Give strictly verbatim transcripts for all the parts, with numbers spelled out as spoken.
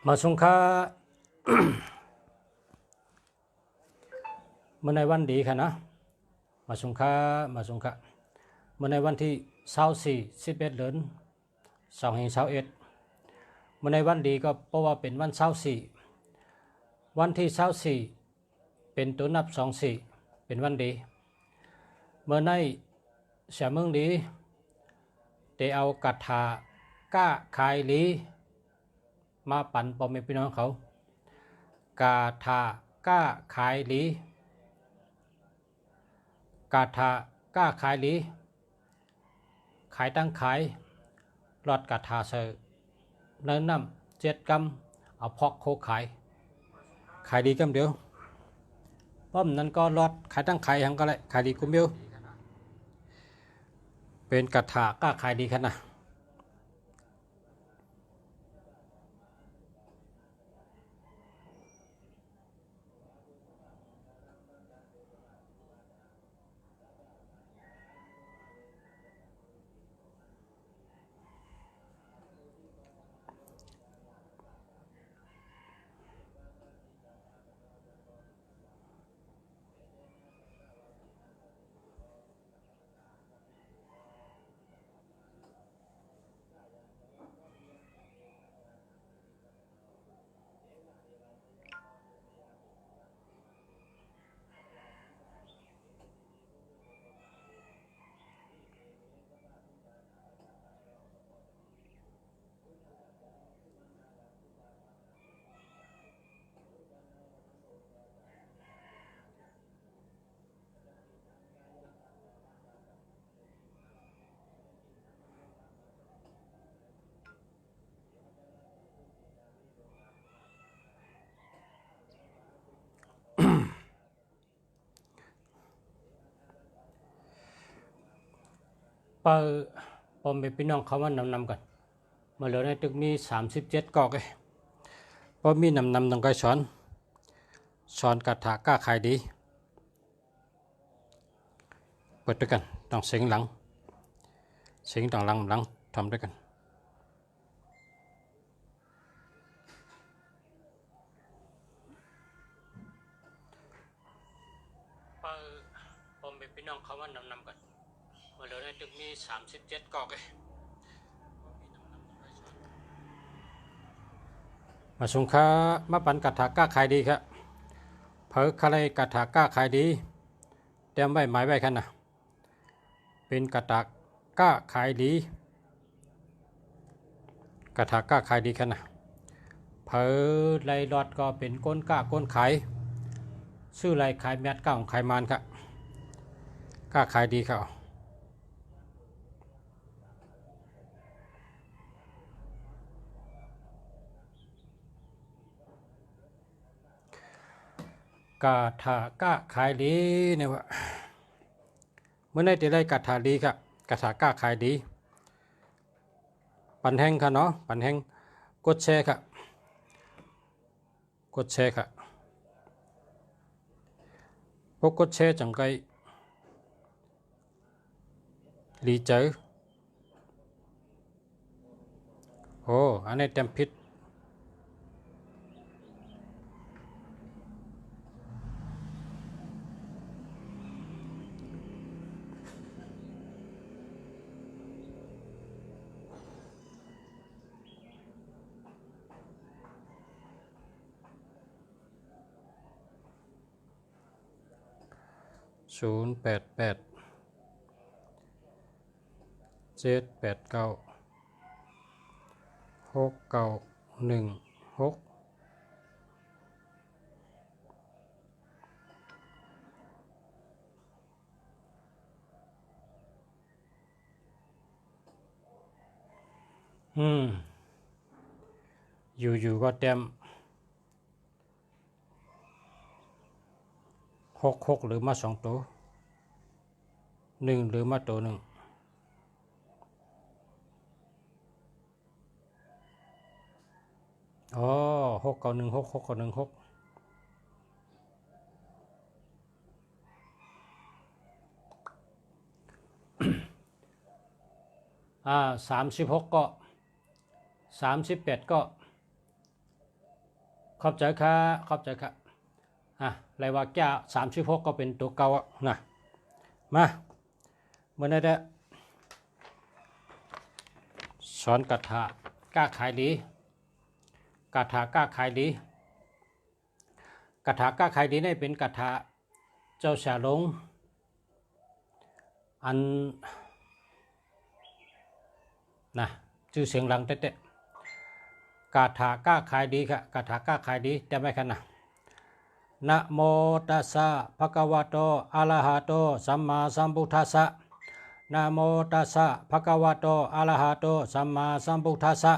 Mā suṃ kha. ມື້ໃນວັນດີຂະນະ ມາສຸງຄະ ມາສຸງຄະ ມື້ໃນວັນທີຊາວສີ່ ສິບເອັດ ເດືອນ ສອງພັນຊາວເອັດ ມື້ໃນວັນດີກໍເພາະວ່າເປັນວັນຊາວສີ່ ວັນທີຊາວສີ່ ເປັນໂຕນັບສອງສີ່ ເປັນວັນດີ ມື້ໃນ ສຽວເມືອງດີ ໄດ້ເອົາກາຖາຄ້າຂາຍດີ ມາປັນພໍ່ແມ່ພີ່ນ້ອງເຂົາ ກາຖາຄ້າຂາຍດີ ກາຖາຄ້າຂາຍດີ ຂາຍຕັ້ງຂາຍ ລອດກາຖາໃສ່ໃນນ້ຳເຈັດກຳ ເອົາພອກໂຄຂາຍ ຂາຍດີກຳດຽວ ພ້ອມນັ້ນກໍລອດຂາຍຕັ້ງຂາຍຫຍັງກໍໄດ້ ຂາຍດີກຳດຽວ ເປັນກາຖາຄ້າຂາຍດີຂະນະ. ປະ ພໍ່ແມ່ພີ່ນ້ອງເຂົ້າມານຳນຳກັນ ມາເຫຼືອໃນຕຶກມີສາມສິບເຈັດກອກເອ ບໍ່ມີນຳນຳຕ້ອງໄກສອນ ສອນກາຖາຄ້າຂາຍດີ ເປີດດ້ວຍກັນ ຕ້ອງເສັງຫຼັງ ເສັງຕ້ອງຫຼັງ ຫຼັງ ທຳດ້ວຍກັນ. ປະ ພໍ່ແມ່ພີ່ນ້ອງເຂົ້າມານຳນຳກັນ ມາເຫຼືອໃນຕຶກມີສາມສິບເຈັດກອກເອ ມາສຸງຄະ ມາປັນກາຖາຄ້າຂາຍດີຄະ ເຜີຄະໄລກາຖາຄ້າຂາຍດີ ຕຽມໄວ້ໝາຍໄວ້ຄັນນະ ເປັນກາຖາຄ້າຂາຍດີ ກາຖາຄ້າຂາຍດີຂະນະ ເຜີໄລ່ລອດກໍເປັນຄົນຄ້າຄົນຂາຍ ຊື້ໄລ່ຂາຍແມັດ ຄ້າຂາຍໝານຄະ ຄ້າຂາຍດີເຂົາ. ກາຖາຄ້າຂາຍດີນີ້ວ່າ ມື້ນີ້ໄດ້ໄດ້ກາຖາດີຄະ ກາຖາຄ້າຂາຍດີ ປັນແຮງຄະເນາະ ປັນແຮງ ກົດແຊຄະ ກົດແຊຄະ ບໍ່ກົດແຊຈັ່ງໃດ ດີໃຈ ໂອ້ ອັນນີ້ແຕ້ມຜິດ ສູນແປດແປດ ເຈັດແປດເກົ້າ ຫົກເກົ້າໜຶ່ງຫົກ ອືມ ຢູ່ໆ ກໍແຕ້ມ ຫົກຫົກ ຫຼືມາສອງໂຕ ໜຶ່ງ ຫຼືມາໂຕໜຶ່ງ ອໍ ຫົກເກົ້າໜຶ່ງຫົກ ຫົກເກົ້າໜຶ່ງຫົກ ອາ ສາມສິບຫົກເກາະ ສາມສິບແປດເກາະ ຂອບໃຈຄ່ະ ຂອບໃຈຄ່ະ. ອ່ະ ລາຍວ່າແກ້ສາມສິບຫົກກໍເປັນຕົວເກົ່າອະນະ. ມາ ມື້ນີ້ແຫຼະ ສອນຄາຖາຄ້າຂາຍດີ ຄາຖາຄ້າຂາຍດີ. ຄາຖາຄ້າຂາຍດີນີ້ເປັນຄາຖາເຈົ້າຊາຫຼົງ ອັນ ນະ ຊື່ສຽງດັງແທ້ໆ. ຄາຖາຄ້າຂາຍດີຄ່ະ ຄາຖາຄ້າຂາຍດີ ຕຽມໄວ້ຄັນນະ. Namo tassa bhagavato arahato sammāsambuddhassa. Namo tassa bhagavato arahato sammāsambuddhassa.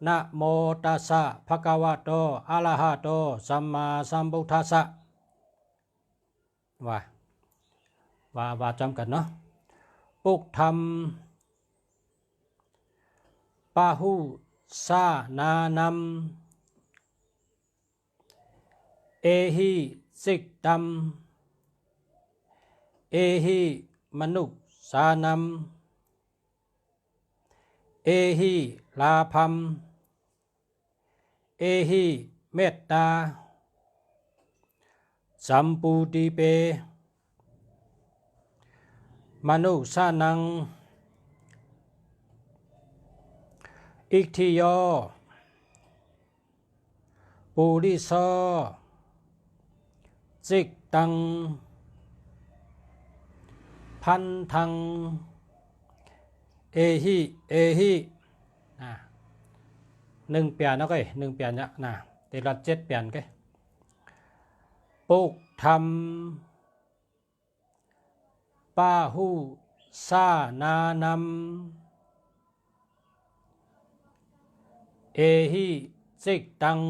Namo tassa bhagavato arahato sammāsambuddhassa. ວ່າ ວ່າ ວ່າພ້ອມກັນເນາະ. Buddhaṃ bāhusānānaṃ ehi cittaṃ, ehi manussānaṃ, ehi lābhaṃ, ehi mettā sambūdīpe manussānaṃ itthiyo puriso cittaṃ bandhaṃ ehi, ehi. ນະ ໜຶ່ງປຽນເນາະ ໜຶ່ງປຽນນະ ນະ ແຕ່ລະເຈັດປຽນເກ. Buddhaṃ bāhusānānaṃ ehi cittaṃ,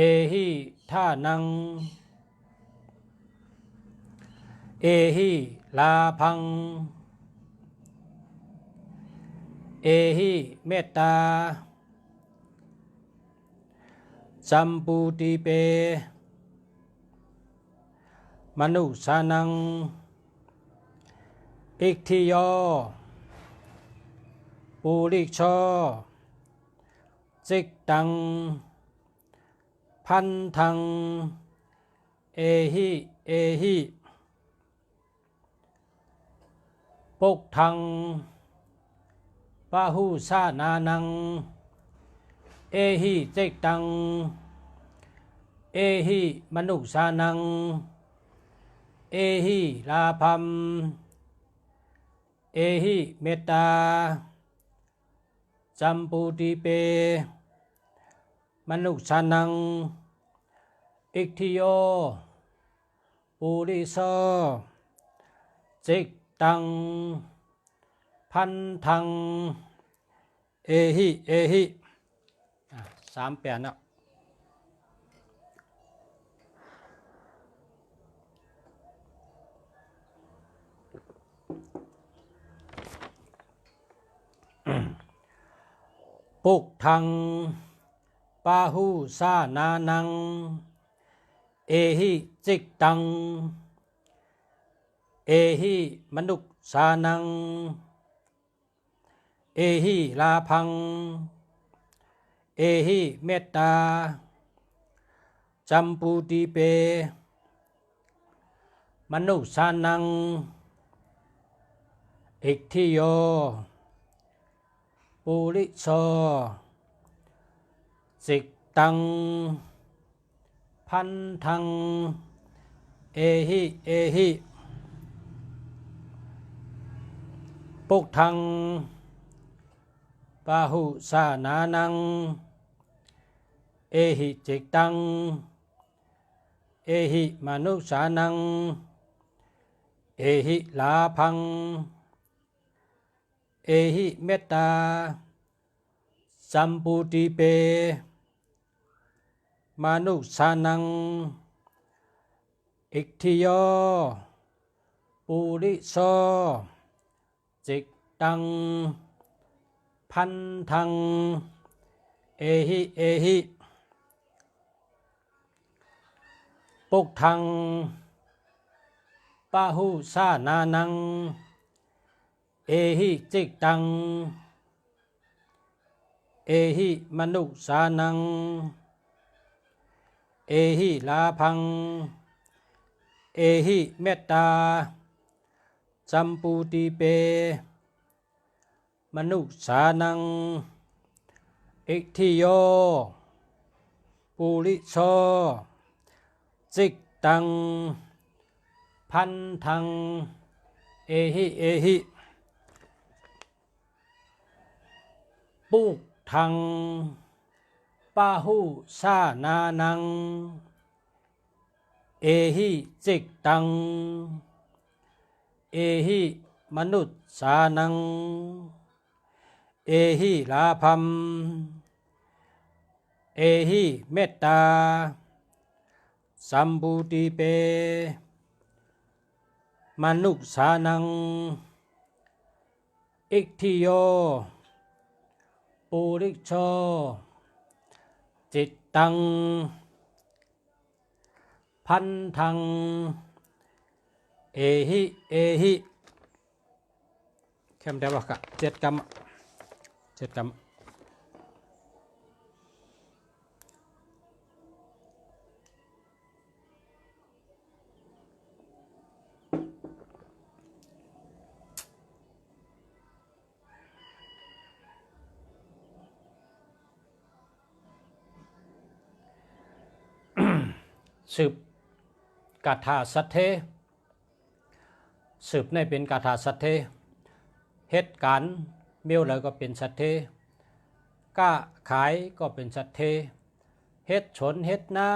ehi dhanaṃ, ehi lābhaṃ, ehi mettā sambūdīpe manussānaṃ itthiyo puriso cittaṃ bandhaṃ ehi, ehi. Buddhaṃ bāhusānānaṃ ehi cittaṃ, ehi manussānaṃ, ehi lābhaṃ, ehi mettā sambūdīpe manussānaṃ itthiyo puriso cittaṃ bandhaṃ ehi, ehi. ອ່າ ສາມປຽນເນາະ. Buddhaṃ bāhusānānaṃ ehi cittaṃ, ehi manussānaṃ, ehi lābhaṃ, ehi mettā sambūdīpe manussānaṃ itthiyo puriso cittaṃ bandhaṃ ehi, ehi. Buddhaṃ bāhusānānaṃ ehi cittaṃ, ehi manussānaṃ, ehi lābhaṃ, ehi mettā sambūdīpe manussānaṃ itthiyo puriso cittaṃ bandhaṃ ehi, ehi. Buddhaṃ bāhusānānaṃ ehi cittaṃ, ehi manussānaṃ, ehi lābhaṃ, ehi mettā sambūtipe manussānaṃ, itthiyo puriso cittaṃ bandhaṃ, ehi, ehi buddhaṃ bahusānānaṃ, ehi cittaṃ, ehi manussānaṃ, ehi lābhaṃ, ehi mettā sambūtipe manussānaṃ, itthiyo puriso cittaṃ bandhaṃ, ehi, ehi แค่เดียวก็เจ็ดกำอะ เจ็ดกำอะ สืบ คาถาสัทเท สืบในเป็นคาถาสัทเท เหตุการณ์เมียวเลยก็เป็นสัทเท ค้าขายก็เป็นสัทเท เฮ็ดสวนเฮ็ดนา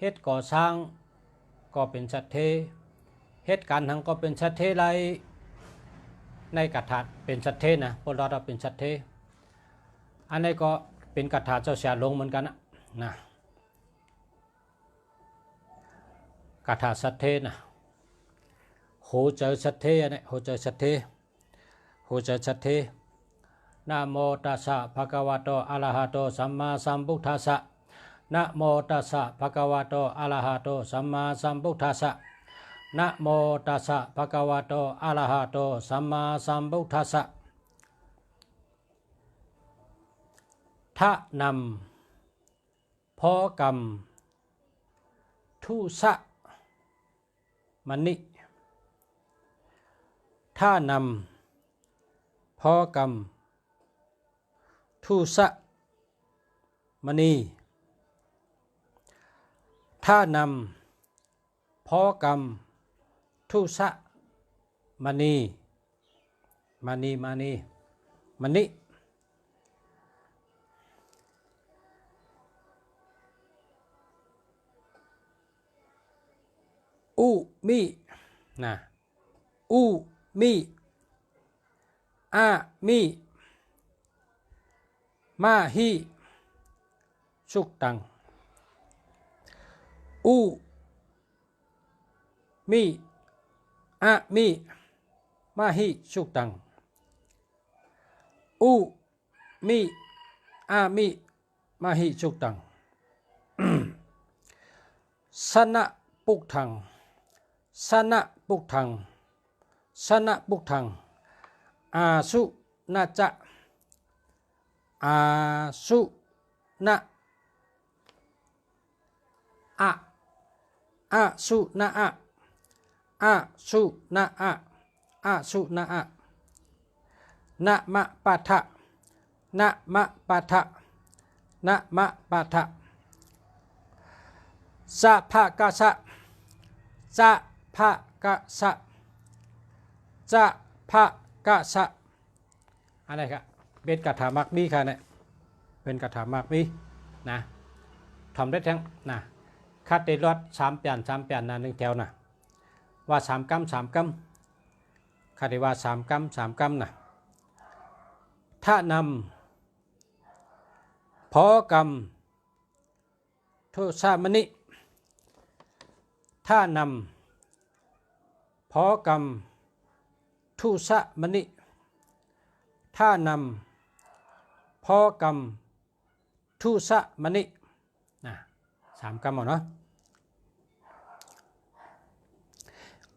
เฮ็ดก่อสร้างก็เป็นสัทเท เฮ็ดการหังก็เป็นสัทเทไร ในคาถาเป็นสัทเทนะ พวกเราเป็นสัทเท อันนี้ก็เป็นคาถาเจ้าเสียหลงเหมือนกันนะ นะ คาถาสัทเทนะ โหเจอสัทเทเนี่ย โหเจอสัทเท โหเจอสัทเท Namo tassa bhagavato arahato sammāsambuddhassa. Namo tassa bhagavato arahato sammāsambuddhassa. Namo tassa bhagavato arahato sammāsambuddhassa. ทะนำ พอกำ ทุสะมะนิ ทะนำ พอกำ ทุสะมะนี ทะนำ พอกำ ทุสะมะนี มะนี มะนี มะนิ อุมิ นะ อุมิ อะมิ มะหิ สุตัง อุมิ อะมิ มะหิ สุตัง อุมิ อะมิ มะหิ สุตัง สนะปุกถัง สนะปุกถัง สนะปุกถัง อาสุนะจะ อาสุนะ อะ อะสุนะอะ อะสุนะอะ อะสุนะอะ นะมะปะทะ นะมะปะทะ นะมะปะทะ สะภะกะสะ สะภะกะสะ สะภะกะสะ อันนี้ครับ เป็นคาถามากมีค่ะเนี่ย เป็นคาถามากมีนะ ทำได้ทั้งนะ คาเตลอดสามแผ่น สามแผ่นนะ หนึ่งแถวนะ ว่าสามกำ สามกำ คาเตว่าสามกำ สามกำนะ ทะนำ พอกำ ทุสะมะนิ ทะนำ พอกำ ทุสะมะนิ ทะนำ พอกำ ทุสะมะนิ นะ สามกำเอาเนาะ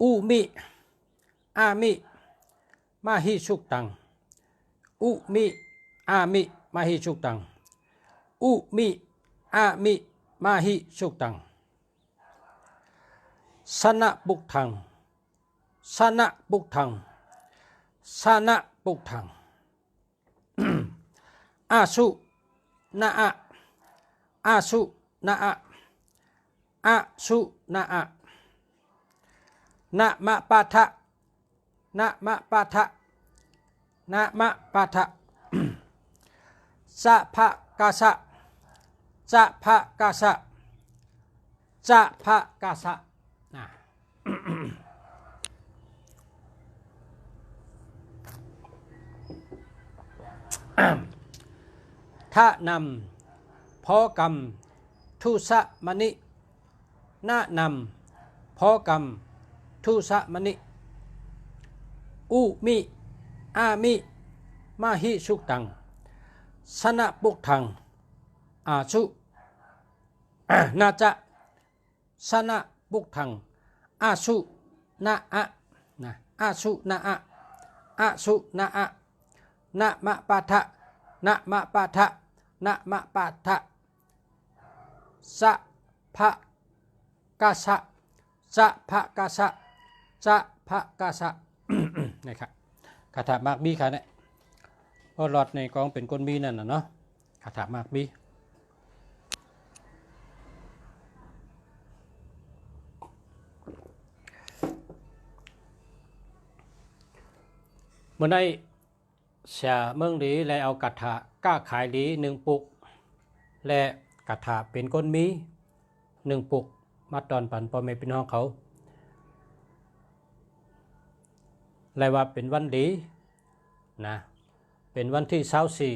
อุมิ อะมิ มะหิ สุตัง อุมิ ami mahi suttaṃ. Umi ami mahi suttaṃ. Sanaputtaṃ. Sanaputtaṃ. Sanaputtaṃ. Asu na a. Asu na a. Asu na a. Namapaṭha. Namapaṭha. Namapaṭha. Caphakasa. Caphakasa. Caphakasa. นะ ทะนำ พอกำ ทุสมะนิ นะนำ พอกำ ทุสมะนิ อุมิ อามิ มหิสุตัง สนปุทธัง อาสุ นะจะ สนปุทธัง อาสุ นะอะ นะ อาสุ นะอะ อาสุ นะอะ นะมะปะทะ นะมะปะทะ นะมะปะทะ สะภะกะสะ สะภะกะสะ สะภะกะสะ นะครับ คาถามากมีค่ะเนี่ย เพราะหลอดในกองเป็นคนมีนั่นน่ะเนาะ คาถามากมี เมื่อใน เสี่ยเมืองหลี และเอากะถาก้าขายหลีหนึ่งปุก และกะถาเป็นคนมีหนึ่งปุก มาตอนปันพ่อแม่พี่น้องเขา และว่าเป็นวันหลีนะ เป็นวันที่ซาวสี่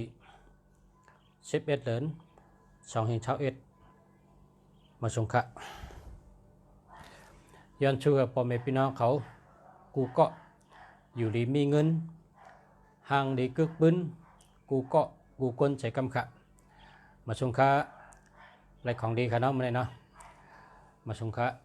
สิบเอ็ด เดือน สองเฮงเช้าเอ็ด มาสงเคราะห์ ย้อนเชื่อพ่อแม่พี่น้องเขา กูก็อยู่ดีมีเงิน ห่างดีกึกบึ้น กูก็กูคนใส่กำขะ มาสงเคราะห์ อะไรของดีขะเนาะมื้อนี้เนาะ มาสงเคราะห์